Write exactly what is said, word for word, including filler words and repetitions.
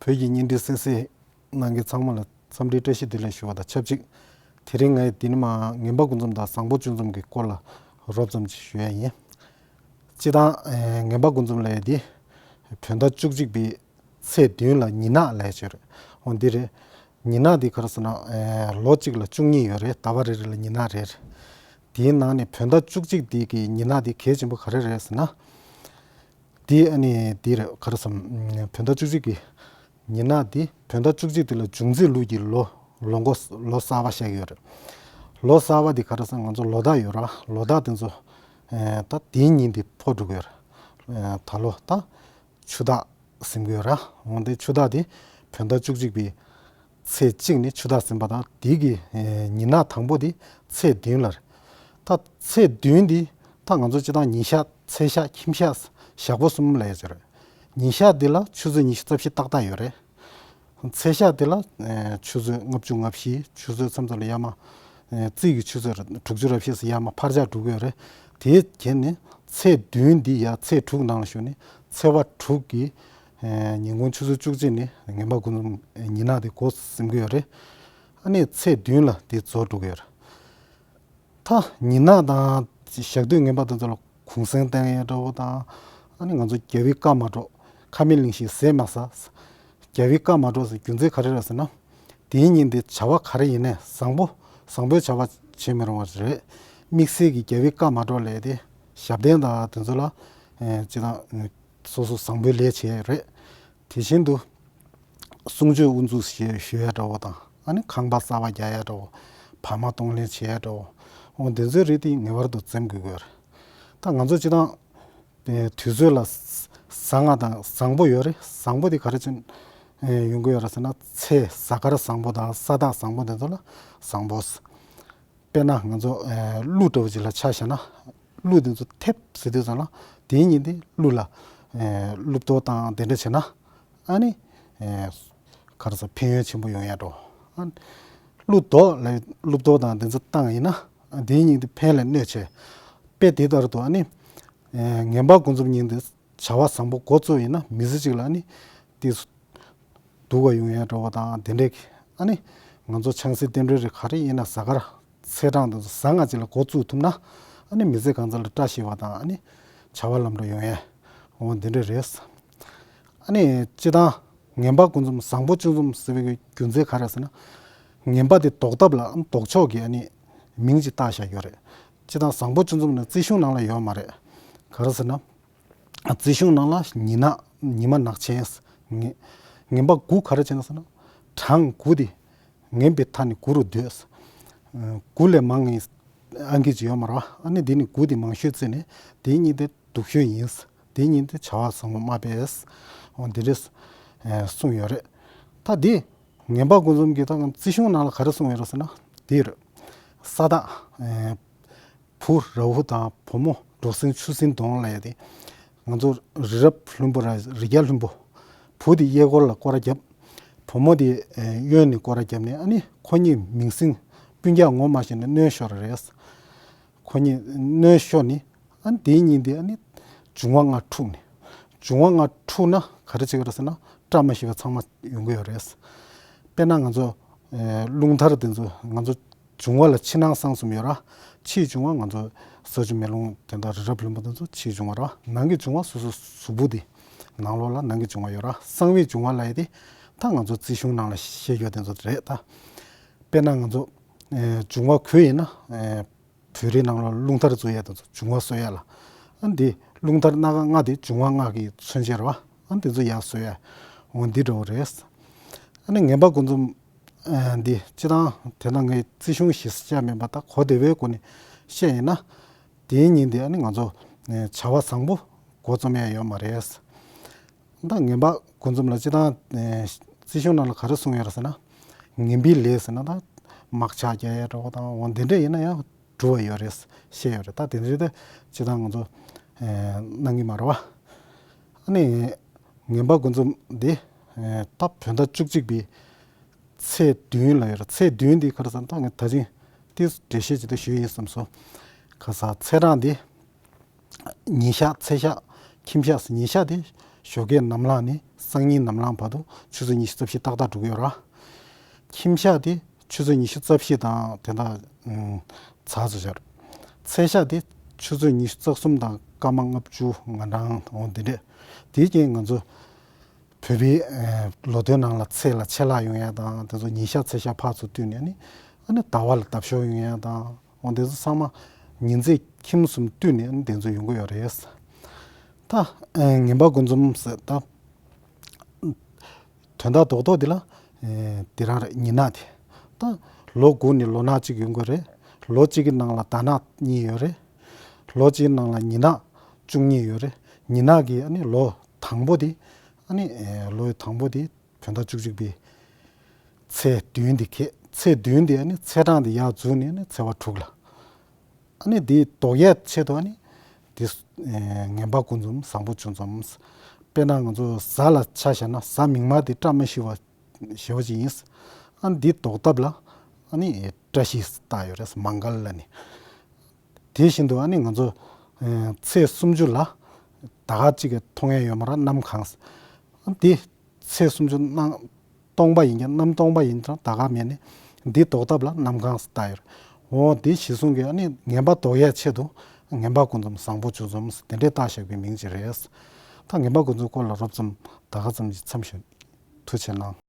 བོད་ཀྱི་བརྙན་འཕྲིན་གསན་གཟིགས་གནང་མཁན་ཚང་མ་ལ་འཚམས་འདྲིའི་བཀྲ་ཤིས་བདེ་ལེགས་ཞུ་བ་དང་ཆབས་ཅིག་དེ་རིང་ངས་འདི་ནས་མར་ངན་པ་དགུ་འཛོམས་དང་བཟང་པོ་བཅུ་འཛོམས་ཀྱི་སྐོར་ལ་རོབ་ཙམ་ཅིག་ཞུ་ཡ་ཡིན། སྤྱིར་བཏང་ངན་པ་དགུ་འཛོམས་ལབ་ཡ་འདི་བོད་ཟླ་བཅུ་གཅིག་པའི་ཚེས་བདུན་ལ་ཉི་ནག་ལབ་ཡ་ཅིག་རེད། འོ་འདི་རེད། ཉི་ནག་འདི་ག་རེ་ཟེར་ན་ལོ་གཅིག་ལ་བཅུ་གཉིས་ཡོད་རེད། ཟླ་བ་རེ་རེ་ལ་ཉི་ནག་རེ་རེད། དེའི་ནང་ནས་བོད་ཟླ་བཅུ་གཅིག་འདི་གི་ཉི་ནག་འདི་གལ་ཆེན་པོ་ག་རེ་རེད་ཟེར་ན། འདི་ཨ་ནི་འདི་རེད། ག་རེ་ཟེར་ན་བོད་ཟླ་བཅུ་གཅིག་གི་ཉི་ནག་འདི་བོད་ཟླ་བཅུ་གཅིག་འདི་ལ་འབྱུང་རྩིས་ལུགས་ཀྱི་ལོ་ལོ་འགོ་ལོ་གསར་པ་ཤར་གྱི་ཡོད་རེད། ལོ་གསར་པ་འདི་ག་རེ་ཟེར་ན་ང་ཚོ་ལོ་རྟགས་ཡོད་ར། ལོ་རྟགས་དེ་ཚོ་ད་དེའི་ཉིན་འདི་ཕོག་འགྲོ་གི་ཡོད་རེད། ད་ལོ་ད་ཆུ་སྟག་ཟིན་གྱི་ཡོད་ར། འོན་ཏེ་ཆུ་སྟག་དེ་བོད་ཟླ་བཅུ་གཅིག་པའི་ཚེས་གཅིག་ནས་ཆུ་སྟག་ཟིན་པ་དང་དེ་གི་ཉི་ནག་དང་པོ་དེ་ཚེས་བདུན་ལ་རེད། ད་ཚེས་བདུན་དེ་ད་ང་ཚོ་སྤྱིར་བཏང་ཉིན་ཞག་ཚེས་ཞག་ཁྱིམ་ཞག་ཞག་པོ་གསུམ་ལབ་ཡ་ཅིག་རེད། ཉིན་ཞག་འདི་ལ་ཆུ་ཚོད་ཉི་ཤུ་རྩ་བཞི་ཏག་ཏག་ཡོད་རེད། ཚེས་ཞག་འདི་ལ་ཆུ་ཚོད་ལྔ་བཅུ་ང་བཞི་ཆུ་ཚོད་མཚམས་མཚམས་ལ་ཡར་མར་རྩིས་ཀྱི་ཆུ་ཚོད་དྲུག་ཅུ་རེ་བཞི་ཙམ་ཡར་མར་འཕར་ཆག་འགྲོ་གི་ཡོད་རེད། དེའི་རྐྱེན་ནས་ཚེས་བདུན་འདི་ཡར་ཚེས་དྲུག་ནང་ལ་ཞུགས་ནས་ཚེས་པ་དྲུག་གི་ཉིན་གུང་ཆུ་ཚོད་བཅུ་གཅིག་ནས་ངན་པ་དགུ་འཛོམས་ཉི་ནག་དེ་འགོ་ཟིན་གྱི་ཡོད་རེད། ཨ་ནི་ཚེས་བདུན་ལ་དེ་རྫོགས་འགྲོ་གི་ཡོད་རེད། ད་ཉི་ནག་དང་ཞག་དུས་ངན་པ་དེ་ཚོ་ལ་གུང་སེང་བཏང་ཡས་འདྲ་བོ་དང་། ཨ་ནི་ང་ཚོ་རྒྱལ་བའི་བཀའ་མ་སྒྲོགས། ཁ་མེད་གླིང་བཞིན་ཟས་མ་ཟ། རྒྱལ་བའི་བཀའ་མ་སྒྲོགས་ཟེར་རྒྱུ་མཚན་ག་རེ་རེད་ཟེར་ན། དེའི་ཉིན་དེ་བྱ་བ་ག་རེ་ཡིན་ནའི་བཟང་པོ་བཟང་པོའི་བྱ་བ་བྱེད་མི་རུང་བ་རེད། དམིགས་བསལ་གྱི་རྒྱལ་བའི་བཀའ་མ་སྒྲོགས་ལས་དེ་ཞབས་བརྟན་དང་དེ་ཚོ་ལ་ཅི་དང་སོ་སོ་བཟང་པོའི་ལས་བྱེད་ཡས་རེད། དེ་བཞིན་དུ་གསུང་ཆོས་དབུ་འཛུགས་ཞུ་ཡས་འདྲ་བོ་དང་། ཨ་ནི་ཁང་པ་གསར་པ་རྒྱག་ཡས་འདྲ་བོ། ཕ་མ་གཏོང་ལེན་བྱེད་ཡས་འདྲ་བོ། འོ་དེ་ཚོའི་རིགས་དེ་ངེས་པར་དུ་འཛེམ་དགོས་ཀྱི་ཡོད་རེད། ད་ང་ཚོ་སྤྱིར་བཏང་དུས་ཚོད་ལ་བཟང་ང་དང་བཟང་པོ་ཡོད་རེད། བཟང་པོ་དེ་ག་རེ་ཅིག་ཡོང་གི་ཡོད་རེད་ཟེར་ན། ཚེས་གཟའ་སྐར་བཟང་པོ་དང་ས་བདག་བཟང་པོ་དེ་ཚོ་ལ་བཟང་པོ། དཔེར་ན་ང་ཚོ་ཀླུ་འདྲ་བོ་ཅིག་ལ་ཆ་བཞག་ན། ཀླུ་དེ་ཚོ་ཐེབས་ཟེར་དུས་ཙམ་ལ་དེའི་ཉིན་དེ་ཀླུ་ལ་ཀླུ་གཏོར་དང་དེ་འདྲ་བྱས་ན། ཨ་ནི་ག་རེ་ཟེར་ཕན་ཡོན་ཆེན་པོ་ཡོང་ཡ་འགྲོ། ཨ་ནི་ཀླུ་གཏོར་ལ་ཀླུ་གཏོར་དང་དེ་ཚོ་བཏང་ཡིན་ན་དེའི་ཉིན་དེ་ཕན་ལས་གནོད་ཆེ། དཔེ་དེ་ལྟར་དུ་ཨ་ནི་ངན་པ་དགུ་འཛོམས་ཉིན་དེ་བྱ་བ་བཟང་པོ་འགོ་བཙུགས་ཡིན་ན་མི་ཚེ་གཅིག་ལ་ཨ་ནི་དེ་སྡུག་ག་ཡོང་ཡ་འགྲོ་བ་དང་དེ་འདྲས་ཀྱི། ཨ་ནི་ང་ཚོ་ཆང་སའི་རྟེན་འབྲེལ་རེ་ག་རེ་ཡིན་ན་གཟའ་སྐར་ཚེས་གྲངས་དེ་ཚོ་བཟང་ང་ཅིག་ལ་འགོ་བཙུགས་ཐུབ་ན། ཨ་ནི་མི་ཚེ་གང་ཚ་ལ་བཀྲ་ཤིས་པ་དང་ཨ་ནི་བྱ་བ་ལམ་འགྲོ་ཡོང་ཡས་འོ་འདི་འདྲ་རེད། ཨ་ནི་སྤྱིར་བཏང་ངན་པ་དགུ་འཛོམས་བཟང་པོ་བཅུ་འཛོམས་ཟེར་བའི་རྒྱུ་མཚན་ག་རེ་ཟེར་ན། ངན་པ་དེ་ཟློག་ཐབས་ལ་ཨ་ནི་ཟློག་ཕྱོགས་ཀྱི་ཨ་ནི་མིང་ཅིག་བཏགས་བཞག་ཡོད་རེད། སྤྱིར་བཏང་བཟང་པོ་བཅུ་འཛོམས་ནི་རྩིས་གཞུང་ནང་ལ་ཡོད་མ་རེད། ག་རེ་ཟེར་ན། རྩིས་གཞུང་ནང་ལ་ཉི་ནག་ཉི་མ་ནག་ཆེན། ངན་ངན་པ་དགུ་ག་རེ་བྱས་ན་ཟེར་ན། གྲངས་དགུ་དེ་ངན་པའི་མཐའ་ནི་དགུ་རུ་འདོད། དགུ་ལས་མང་ངེས་ཨང་ཀི་ཅིག་ཡོད་མ་རེད་བ། ཨ་ནི་དེ་ནི་དགུ་དེ་མང་ཤོས་བརྩིས་ནས་དེའི་ཉིན་དེ་སྡུག་ཤོས་ཡིན། དེའི་ཉིན་དེ་བྱ་བ་བཟང་པོ་མ་སྤེལ། འོ་འདི་འདྲས་གསུངས་ཡོད་རེད། ད་དེ་ངན་པ་དགུ་འཛོམས་ཀྱི་ད་རྩིས་གཞུང་ནང་ལ་ག་རེ་གསུངས་ཡོད་རེད་ཟེར་ན་དེ་རེད། ས་བདག་བུ་ར་ཧུ་དང་བུ་མོ་འབྲོག་སྲིན་ཆུ་སྲིན་གདོང་ལབ་ཡ་དེ། ང་ཚོ་རི་རབ་ལྷུན་པོ་ར་རི་རྒྱལ་ལྷུན་པོ། བུ་དེ་གཡས་སྐོར་ལ་སྐོར་ར་བརྒྱབ། བུ་མོ་དེ་གཡོན་ནས་སྐོར་ར་བརྒྱབ་ནས་ཨ་ནི་ཁོ་གཉིས་མིང་སྲིང་སྤུན་ཀྱག་ངོ་མ་ཤེས་ནས་གནོན་ཤོར་རེད། ཁོ་གཉིས་གནོན་ཤོར་ནས་ཨ་ནི་དེའི་ཉིན་དེ་ཨ་ནི་འབྱུང་བ་ལྔ་འཁྲུགས་ནས། འབྱུང་བ་ལྔ་འཁྲུགས་ན་ག་རེ་བྱེད་ཀྱི་རེད་ཟེར་ན་བཀྲ་མ་ཤིས་པ་ཚང་མ་ཡོང་གི་ཡོད་རེད། དཔེར་ན་ང་ཚོ་རླུང་ཐར་དེ་ཚོ་ང་ཚོ་འབྱུང་བ་ལ་ཕྱི་ནང་གསང་གསུམ་ཡོད་ར། ཕྱིའི་འབྱུང་བ་ང་ཚོ་ས་ཆུ་མེ་རླུང་དེ་འདྲ་རི་རབ་ལྷུན་པོ་དེ་ཚོ་ཕྱིའི་འབྱུང་བ་ར། ནང་གི་འབྱུང་བ་སོ་སོ་གཟུགས་པོ་དེ་ནང་ལོགས་ལ་ནང་གི་འབྱུང་བ་ཡོད་ར། གསང་བའི་འབྱུང་བ་ལབ་ཡ་དེ་ད་ང་ཚོ་རྩིས་གཞུང་ནང་ལ་བཤད་རྒྱུ་དེ་ཚོ་རེད་ད། དཔེར་ན་ང་ཚོ་འབྱུང་བ་གོས་ཡིན་ན་བོད་རིགས་ནང་ལོགས་རླུང་ཐར་བཙུགས་ཡ་དེ་ཚོ་འབྱུང་བ་གསོ་ཡ་ལ། ཨ་འདི་རླུང་ཐར་སྣ་ཁ་ལྔ་དེ་འབྱུང་བ་ལྔ་གི་མཚོན་བྱེད་རེད་བ། ཨ་འདི་ཚོ་ཡར་གསོ་ཡ་འོ་འདི་འདྲ་བོ་རེད། ཨ་ནི་ངན་པ་དགུ་འཛོམས་ཨ་འདི་སྤྱིར་བཏང་དེ་ན་ངས་རྩིས་གཞུང་ཞིག་བཤད་མིན་པ་ད་གོ་བདེ་བའི་སྒོ་ནས་བཤད་ཡིན་ན། དེའི་ཉིན་དེ་ཨ་ནི་ང་ཚོ་བྱ་བ་བཟང་པོ་འགོ་རྩོམ་ཡ་ཡོད་མ་རེད། ད་ངན་པ་དགུ་འཛོམས་ལ་སྤྱིར་བཏང་རྩིས་གཞུང་ནང་ལ་ག་རེ་གསུངས་ཡོད་རེད་ཟེར་ན། ངན་པའི་ལས་ཟེར་ན་ད་དམག་ཇག་རྒྱག་ཡ་འདྲ་བོ་དང་འོ་འདི་འདྲ་ཡིན་ན་ཡང་འགྲུབ་པ་ཡོད་རེད་བཤད་ཡོད་རེད། ད་དེ་འདྲའི་ད་སྤྱིར་བཏང་ང་ཚོ་གནང་གི་མ་རེད་བ། ཨ་ནི་ངན་པ་དགུ་འཛོམས་འདི་ད་བོད་ཟླ་བཅུ་གཅིག་པའི་ཚེས་བདུན་ལ་ཡོད་རེད། ཚེས་བདུན་འདི་ག་རེ་ཟེར་ན་ད་ངས་ད་ཅིང་ཏིས་འགྲེལ་བཤད་ཅིག་ད་ཞུས་ཡིན་བསམ་སོང་། ཁ་ས་ཚེས་གྲངས་འདི། ཉིན་ཞག་ཚེས་ཞག་ཁྱིམ་ཞག་ཟེར། ཉིན་ཞག་དེ་ ཞོགས་ཀས་ནམ་ལངས་ནས་སང་ཉིན་ནམ་ལངས་བར་དུ་ཆུ་ཚོད་ཉི་ཤུ་རྩ་བཞི་ཏག་ཏག་འགྲོ་གི་ཡོད་ར། ཁྱིམ་ཞག་དེ་ཆུ་ཚོད་ཉི་ཤུ་རྩ་བཞི་དང་དེ་འདྲ་ཚར་ཚར་ཤར། ཚེས་ཞག་དེ་ཆུ་ཚོད་ཉི་ཤུ་རྩ་གསུམ་དང་སྐར་མ་ལྔ་བཅུ་ང་གྲངས་འོང་དེ་འདྲས། དེའི་རྐྱེན་ང་ཚོ་བོད་པའི་ལོ་ཐོའི་ནང་ལ་ཚེས་ལ་ཆད་ལྷག་ཡོང་ཡ་དང་དེ་ཚོ་ཉིན་ཞག་ཚེས་ཞག་ཕར་ཚུར་བསྟུན་ནས་ནི་ཨ་ནི་ཟླ་བ་ལ་ལྡབ་ཤོར་ཡོང་ཡ་དང་འོ་དེ་ཚོ་ཚང་མ་ཉིན་མཚན་ཁྱིམ་གསུམ་བསྟུན་ནས་ཨ་ནི་དེ་ཚོ་ཡོང་གི་ཡོད་རེད། ད་ངན་པ་དགུ་འཛོམས་ཟེར་ད། དོན་དག་རྡོག་རྡོག་འདི་ལ་དེ་རང་རེད། ཉི་ནག་དེ་ད་ལོ་དགུ་ནས་ལོ་ནག་གཅིག་ཡོང་གི་རེད། ལོ་གཅིག་གི་ནང་ལ་ཟླ་ནག་གཉིས་ཡོད་རེད། ལོ་གཅིག་གི་ནང་ལ་ཉི་ནག་བཅུ་གཉིས་ཡོད་རེད། ཉི་ནག་གི་ཨ་ནི་ལོ་དང་པོ་དེ་ཨ་ནི་ལོའི་དང་པོ་དེ་བོད་ཟླ་བཅུ་གཅིག་པའི་ཚེས་བདུན་དེ་ཁེལ། ཚེས་བདུན་དེ་ཨ་ནི་ཚེས་གྲངས་དེ་ཡར་འཛུལ་ནས་ཨ་ནི་ཚེས་པ་དྲུག་ལ། ཨ་ནི་འདི་ལྡོག་ཡས་ཆེད་དུ་ཨ་ནི་འདི་ངན་པ་དགུ་འཛོམས་བཟང་པོ་བཅུ་འཛོམས། དཔེར་ན་ང་ཚོ་གཟའ་ལ་ཆ་བཞག་ན་གཟའ་མིག་དམར་འདི་བཀྲ་མ་ཤིས་པ་ཞེ་པོ་ཅིག་ཡིན། ཨ་ནི་འདི་ལྡོག་ཐབས་ལ་ཨ་ནི་བཀྲ་ཤིས་བཏགས་ཡོད་རེད། མང་གལ་ལ་ནི། དེ་བཞིན་དུ་ཨ་ནི་ང་ཚོ་ཚེས་སུམ་ཅུ་ལ་ད་ག་གཅིག་གི་མཐོང་ཡས་ཡོད་མ་རེད། གནམ་གང་། ཨ་འདི་ཚེས་སུམ་ཅུ་གནམ་སྟོང་པ་ཡིན་ཀྱང་གནམ་སྟོང་པ་ཡིན་ཀྱང་ད་ག་མེད་ནས་འདི་ལྡོག་ཐབས་ལ་གནམ་གང་ཟེར་བཏགས་ཡོད། འོ་འདི་གཞི་བཟུང་གི་ཨ་ནི་ངན་པ་ལྡོག་ཡས་ཆེད་དུ་ངན་པ་དགུ་འཛོམས་བཟང་པོ་བཅུ་འཛོམས་དེ་འདྲས་བཏགས་བཞག་པའི་མིང་ཅིག་རེད། ད་ངན་པ་དགུ་འཛོམས་སྐོར་ལ་རོབ་ཙམ་ད་ག་ཙམ་ཞིག་མཚམས་ཞུ། ཐུགས་རྗེ་གནང་།